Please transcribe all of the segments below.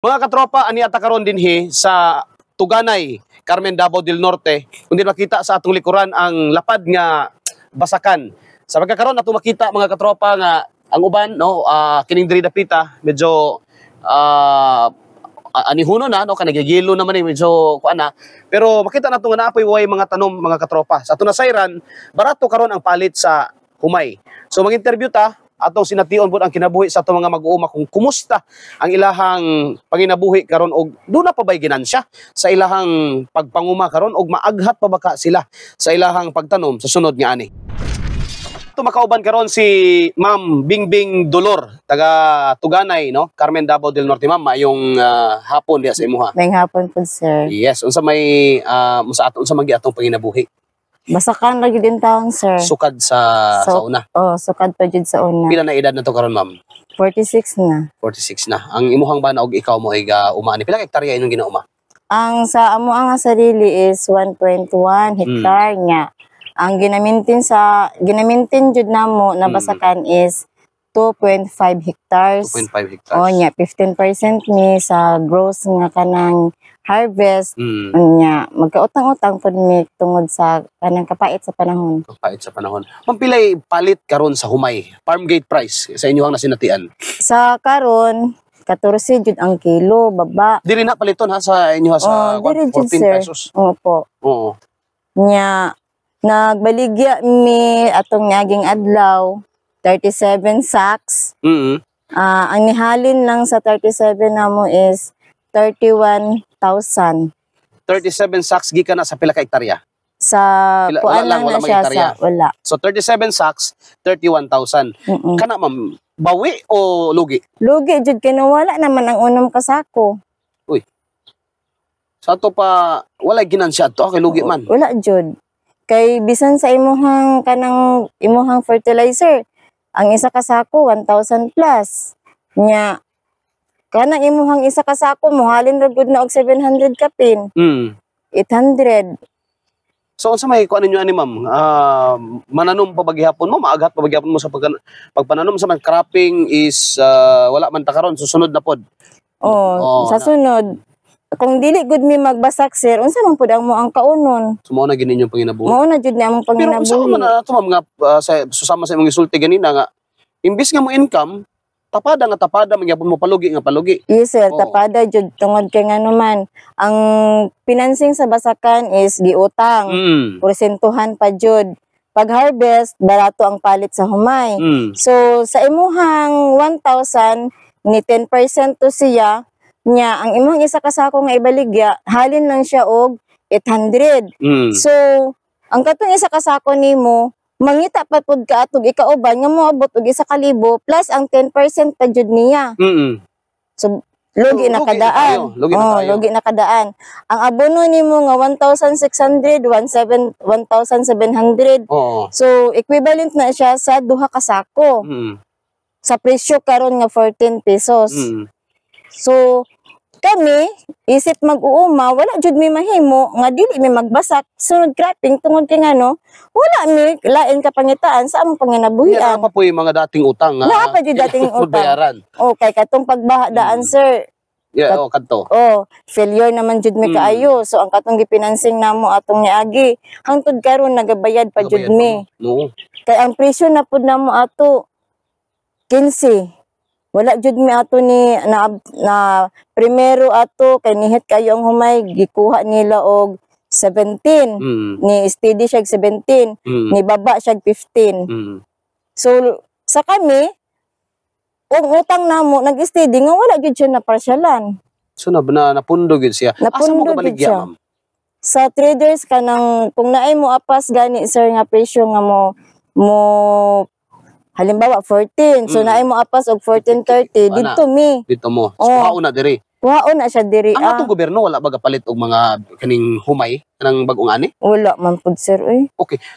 Mga katropa, ani ata karon dinhi sa Tuganay, Carmen, Davao del Norte. Kundi makita sa atong likuran ang lapad nga basakan. Sa pagkakaroon ato makita, mga katropa, nga ang uban, no, kining diri dapita medyo anihuno na, no, kanang gigilo naman eh, medyo kuan na, pero makita nato nga naa poy way mga tanom, mga katropa. Sa ato nasayran, barato karon ang palit sa humay. So mag-interview ta, atong sination pud ang kinabuhi sa atong mga mag-uuma kung kumusta ang ilahang panginabuhi karon og duna pa ba'y ginansya sa ilahang pagpanguma karon og maaghat pa ba ka sila sa ilahang pagtanom sa sunod nga ani. Ito makauban karon si Ma'am Bingbing Dolor, taga Tuganay, no, Carmen, Davao del Norte. Ma'am, maayong hapon diha sa imuha. Maayong hapon po, sir. Yes, unsa may unsa ato unsa man gyud atong panginabuhi? Basakan lagi din taon, sir. Sukad sa una. Oh, sukad pa jud sa una. Pila na edad na to karon, ma'am? 46 na. 46 na. Ang imuhang bana og ikaw mo ay uma ni pila ka hektarya inyong ginauma? Ang sa amo ang sarili is 1.1 hectare nga. Ang ginamintin jud namo na basakan is 2.5 hectares. 2.5 hectares. Oh, nya 15% ni sa gross nga kanang harvest. Nya magkautang-utang pud mi tungod sa kanang kapait sa panahon. Kapait sa panahon. Ma'am, pilay palit karon sa humay? Farm gate price sa inyong nasinatian. Sa karon, 14 jud ang kilo, baba. Diri na paliton ha sa inyo ha sa Oh, diri jud, 14 sir. pesos. Opo. Oo. Nya nagbaligya mi atong niaging adlaw 37 sacks. Ah, ang nihalin lang sa 37 namo is 31,000. 37 sacks gikan na sa pila ka hektarya? Sa Wala kuan lang, lang wala na siya mang sa wala. So 37 sacks, 31,000. Kana, ma'am, bawi o lugi? Lugi jud kay nawala naman ang unom ka sako. Sa ato pa walay ginansya to kay lugi man. Wala jud. Kay bisan sa imuhang kanang imuhang fertilizer, ang isa ka sako 1,000 plus. Nya kanang imuhang isa ka sako mohalin ra gud na og 700 kapin, 800. So unsa may kuan ninyo ani, ma'am? Mananom pa ba gihapon mo? Maaghat pa ba gihapon mo sa pagpananom sa man cropping is wala man ta karon, susunod na pod. Oh, Oh, sa sunod, kung dili gud mi magbasak, sir, unsa man pud ang mo ang kaunon? So mao na gid ninyong panginabuhi. Mao na jud ni among Pero unsa panginabuhi. Man na ato, ma'am, nga sa susama sa imong gisulti ganina nga imbis nga mo income, tapada nga tapada man gyapon mo, palugi nga palugi. Yes sir, Oo. Tapada jud tungod kay ngano man ang financing sa basakan is giutang. Porsentuhan pa jud. Pag harvest, barato ang palit sa humay. So sa imuhang 1,000 ni 10% to siya nya ang imong isa ka sako nga ibaligya, halin lang siya og 800. So ang katong isa ka sako nimo, mangita pa pud ka atog ikauban nga moabot og 1,000 plus ang 10% pa jud niya. So lugi So, na lugi na kadaan. kayo, lugi na Oh, kayo. Lugi na kadaan. Ang abono nimo nga 1,600, 17 1,700. So equivalent na siya sa duha ka sako sa presyo karon nga 14 pesos. So kami isip mag-uuma, wala jud mi mahimo nga dili mi magbasak sunod cropping tungod kay ngano wala mi lain ka pangitaan sa among Naa panginabuhian. pa po yung mga dating utang nga. Naa pa jud dating kailangan utang. bayaran. Okay, katong pagbaha daan, sir. Yeah, oh, kadto. Oh, failure naman jud mi kaayo. So ang katong gipinansing namo atong niagi, hangtod karon nagabayad pa jud Nagabayad pa mi. mo. No. Kay ang presyo na pud namo ato 15. Wala jud mi ato ni na primero ato kay nihit kayo ang humay, gikuha nila og 17. Ni steady siya og 17, ni baba siya og 15. So sa kami og utang namo nag-steady nga wala jud siya na parsyalan. So na napundo gyud siya. Asa mo Napundo ka gyud baligya, siya. ma'am? Sa traders, kanang kung naay mo apas gani, sir, nga presyo nga mo mo halimbawa 14, so naay mo apas og 14.30 Ana. didto mi. Dito mo. So, Oh. kuhaon na diri. Kuhaon na siya diri. Ang atong gobyerno wala ba gapalit og mga kaning humay kanang bag-ong ani? Wala man pud, sir, oy.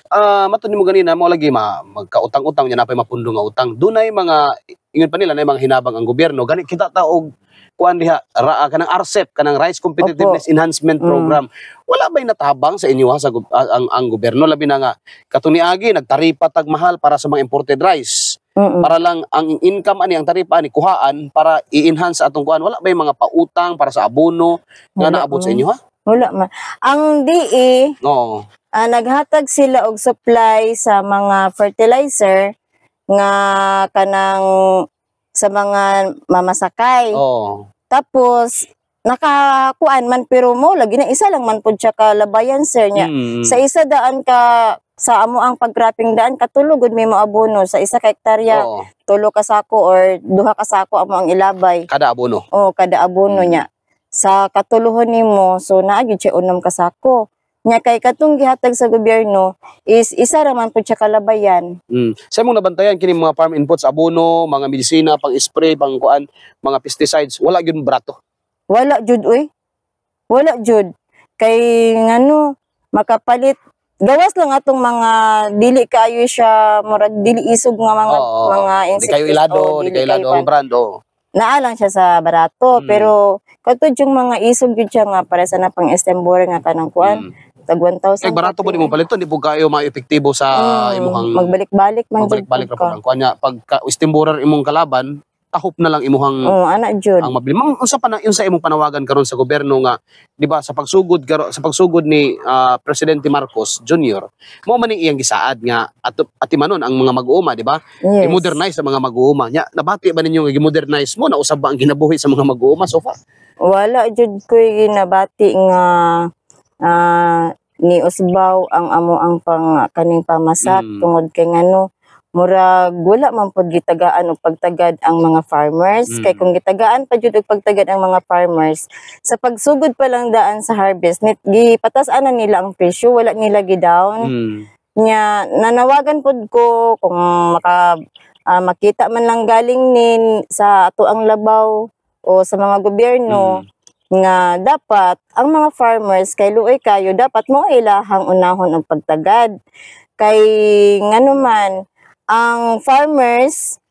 Ah, matud nimo ganina mo lagi ma magkautang-utang nya napay mapundo nga utang. Dunay mga ingon pa nila na mga hinabang ang gobyerno. Gani kita ta og kuan diha ra, kanang RCEP, kanang Rice Competitiveness Enhancement Program. Wala ba'y natabang sa inyo ha, sa ang gobyerno, labi na nga katong niagi nagtaripa tag mahal para sa mga imported rice? Para lang ang income ani, ang taripa ani, kuhaan para i-enhance sa atong kuan. Wala ba yung mga pautang para sa abono nga Wala naabot sa man. Inyo, ha? Wala man. Ang DA, naghatag sila og supply sa mga fertilizer nga kanang sa mga mamasakay. Tapos nakakuan man, pero mo lagi na isa lang man pud siya ka labayan, sir, niya. Sa isa daan ka sa amo ang pag-cropping daan katulo gud may moabono sa isa ka hektarya, tulo ka sako or duha ka sako amo ang ilabay. Kada abono. O kada abono niya. Sa katuluhon nimo, so naa gyud siya 6 ka sako. Nya kay katong gihatag sa gobyerno is isa ra man pud siya kalabayan. Sa imong nabantayan kini mga farm inputs, abono, mga medisina, pang spray, pang kuan, mga pesticides, wala gyud barato? Wala jud uy. Wala jud. Kay ngano, makapalit gawas lang atong mga dili kaayo siya, murag dili isog nga mga mga Di kayo ilado, o, di kayo ilado kayo ang brand, oh. Naa lang siya sa barato, pero katud yung mga isog jud siya nga para sa na pang stem borer nga kanang kuan, tag 1,000. Kay barato po nimo paliton, di po kayo ma-epektibo sa imuhang Magbalik-balik man jud magbalik-balik ra pud pud ang kuan niya. Pag stem borer imong kalaban, tahop na lang imuhang ka. Oh, ana jud. Ang mabili. Mang unsa pa na unsa imong panawagan karon sa gobyerno nga, di ba, sa pagsugod ni Presidente Marcos Jr., mo man ni iyang gisaad nga ato atimanon ang mga mag-uuma, di ba? Yes. I-modernize ang mga mag-uuma. Nya nabati ba ninyo nga gi-modernize mo nausab ba ang kinabuhi sa mga mag-uuma so far? Wala jud ko'y ginabati nga ni usbaw ang amo ang pang kaning pamasak tungod kay ngano, murag wala man pud gitagaan og pagtagad ang mga farmers, kay kung gitagaan pa jud og pagtagad ang mga farmers sa pagsugod pa lang daan sa harvest nit, gipatas-an na nila ang presyo, wala nila gi-down. Nya nanawagan pud ko kung makita man lang galing nin sa ato ang labaw o sa mga gobyerno nga dapat ang mga farmers kay luoy kayo, dapat mo ilahang unahon ang pagtagad, kay ngano man ang farmers,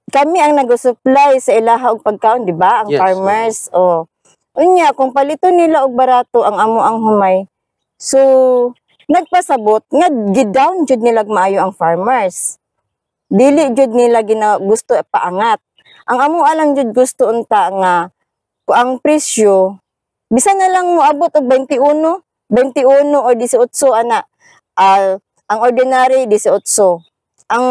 kami ang nag-supply sa ilaha og pagkaon, di ba, ang Yes. farmers. Oh, unya kung paliton nila og barato ang amo ang humay, so nagpasabot nga gi-down jud nila maayo ang farmers, dili jud nila gina gusto paangat ang amo alang jud. Gusto unta nga kung ang presyo bisan na lang moabot og 21 21 o 18 ana. Ang ordinary 18, ang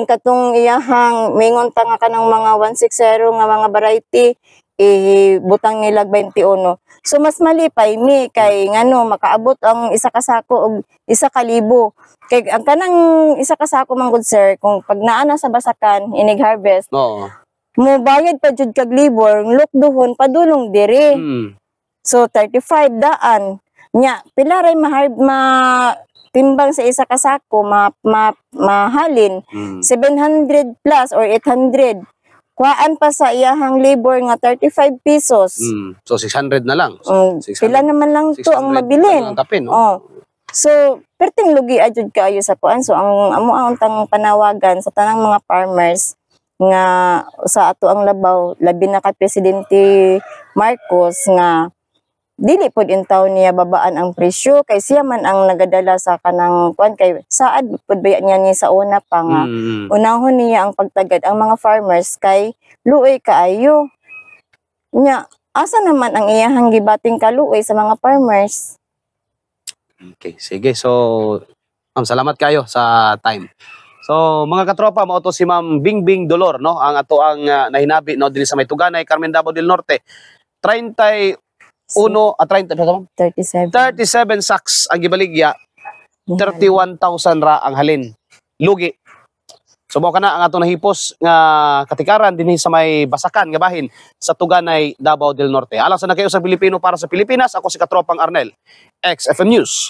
katong iyahang mingon ta nga kanang mga 160 nga mga variety, ibutang nila 21, so mas malipay mi kay ngano, makaabot ang isa ka sako og 1,000. Kay ang kanang isa ka sako man gud, sir, kung pag naa na sa basakan inig harvest, mo bayad pa jud kag labor, lukduhon padulong diri. So 35 daan. Nya pila ray ma timbang sa isa ka sako, ma mahalin? 700 plus or 800. Kuhaan pa sa iyahang labor nga 35 pesos. So 600 na lang. 600. Pila naman lang to ang 600 mabilin. Ang kapin, no? Oh. So, perting lugi jud kaayo sa kuan. So, ang amo ang tang panawagan sa tanang mga farmers nga sa ato ang labaw, labi na kay Presidente Marcos, nga dili pod intaw niya babaan ang presyo kay siya man ang nagadala sa kanang kuan, kay saad pod baya niya ni sa una pa nga unahon niya ang pagtagad ang mga farmers kay luoy kaayo. Nya asa naman ang iyahang gibating kaluoy sa mga farmers? Okay, sige. So, ma'am, salamat kayo sa time. So, mga katropa, mao to si Ma'am Bingbing Dolor, no? Ang ato ang nahinabi, no, dinhi sa may Tuganay, Carmen, Davao del Norte. 31 at 30 ba, ma'am? 37. 37 sacks ang gibaligya, 31,000 ra ang halin. Lugi. So mao kana ang atong nahipos nga katikaran dinhi sa may Basakan nga bahin sa Tuganay, Davao del Norte. Alang sa Nakausang Pilipino para sa Pilipinas, ako si Katropang Arnel, XFM News.